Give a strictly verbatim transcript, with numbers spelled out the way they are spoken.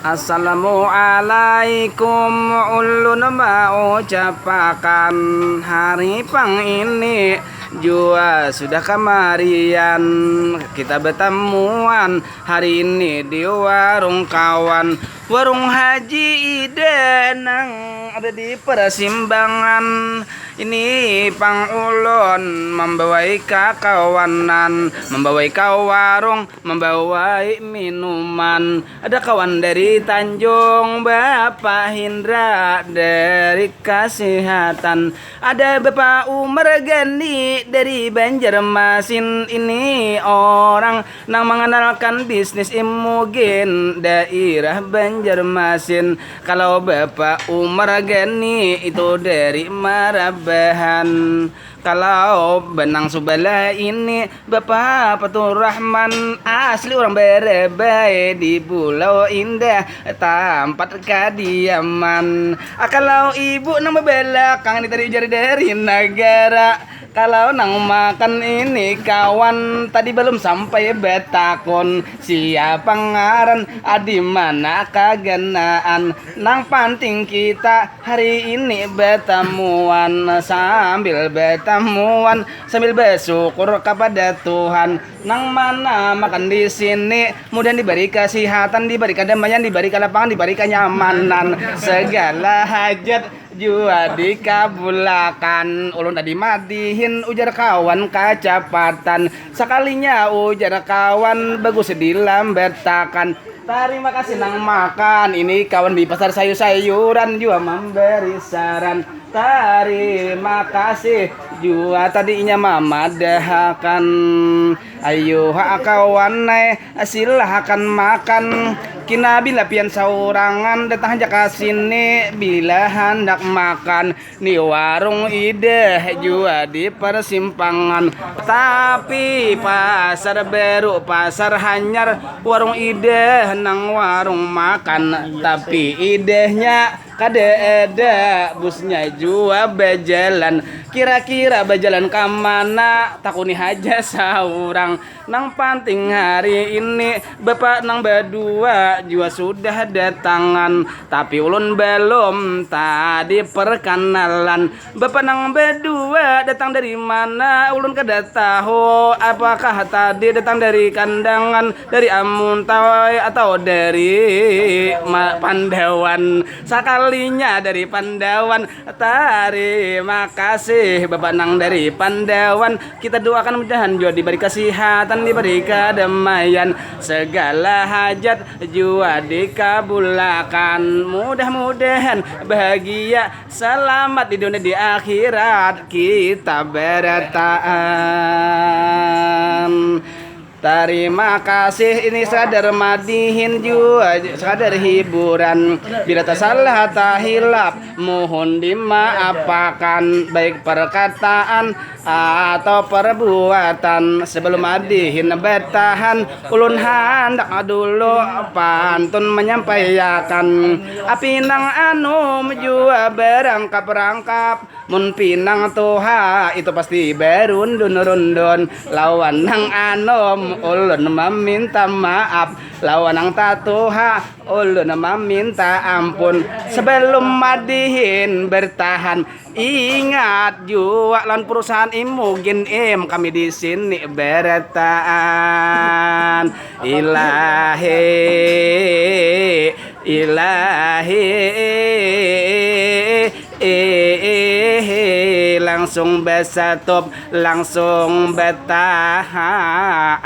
Assalamualaikum, ulun maucapakan hari pang ini jua sudah kamarian kita batamuan hari ini di warung kawan, warung Haji Ida nang ada di Persimbangan. Ini pang ulun mambawai kakawanan, mambawai ka warung, mambawai minuman. Ada kawan dari Tanjung, Bapak Hindra dari Kasihatan. Ada Bapak Umar Gani dari Banjarmasin. Ini orang nang mengenalkan bisnis imugin daerah Banjarmasin. Kalau Bapak Umar Gani itu dari Marabahan. Kalau benang subalah ini Bapak Fatur Rahman, asli orang Barabai di Pulau Indah, tampat kadiaman. Ah, kalau ibu nang babalakang ini tadi ujar dari Nagara. Kalau nang makan ini kawan tadi belum sampai batakun siapa ngaran, ah, di mana kaganaan. Nang panting kita hari ini batamuan, sambil batamuan, sambil bersyukur kepada Tuhan. Nang mana makan di sini, mudahan diberi kesehatan, diberi kedamaian, diberi kelapangan, diberi kenyamanan. Segala hajat jua dikabulakan. Ulun tadi madihin ujar kawan kacapatan. Sekalinya ujar kawan bagus dilambatakan. Tarima kasih nang makan. Ini kawan di pasar sayur-sayuran jua mambari saran. Tarima kasih jua tadi inya mamadahakan. Ayuha kawan ai, silahakan makan. Kina bila pian saurangan datang haja ka sini bila handak makan. Ni warung Idah jua di persimpangan. Tapi pasar baru, pasar hanyar, warung Idah nang warung makan. Tapi idahnya kada ada, busnya jua bajalan. Kira-kira bajalan ka mana? Takuni haja saurang. Nang panting hari ini bapak nang badua jua sudah datangan. Tapi ulun balum tadi perkenalan. Bapak nang badua datang dari mana? Ulun kada tahu. Apakah tadi datang dari Kandangan, dari Amuntai, atau dari ma-, Pandawan? Sakalinya dari Pandawan. Tarima kasih Bapak nang dari Pandawan. Kita doakan mudahan jua diberi kesehatan, diberi kedamaian, segala hajat jua dikabulakan. Mudah-mudahan bahagia, selamat di dunia, di akhirat kita barataan. Tarima kasih, ini sekadar madihin jua, sekadar hiburan. Bila tasalah tahilap, mohon dimaapakan, baik perkataan atau perbuatan. Sebelum madihin batahan, ulun handak dulu pantun menyampaiakan. Apinang anum jua berangkap-rangkap, mun pinang tuha itu pasti berundun-rundun. Lawan nang anum ulun meminta maaf, lawan nang tatuha ulun meminta ampun. Sebelum madihin bertahan, ingat jua lawan perusahaan Imugin Im, kami di sini barataan. Ilahi, ilahi, langsung basatup, langsung batahan.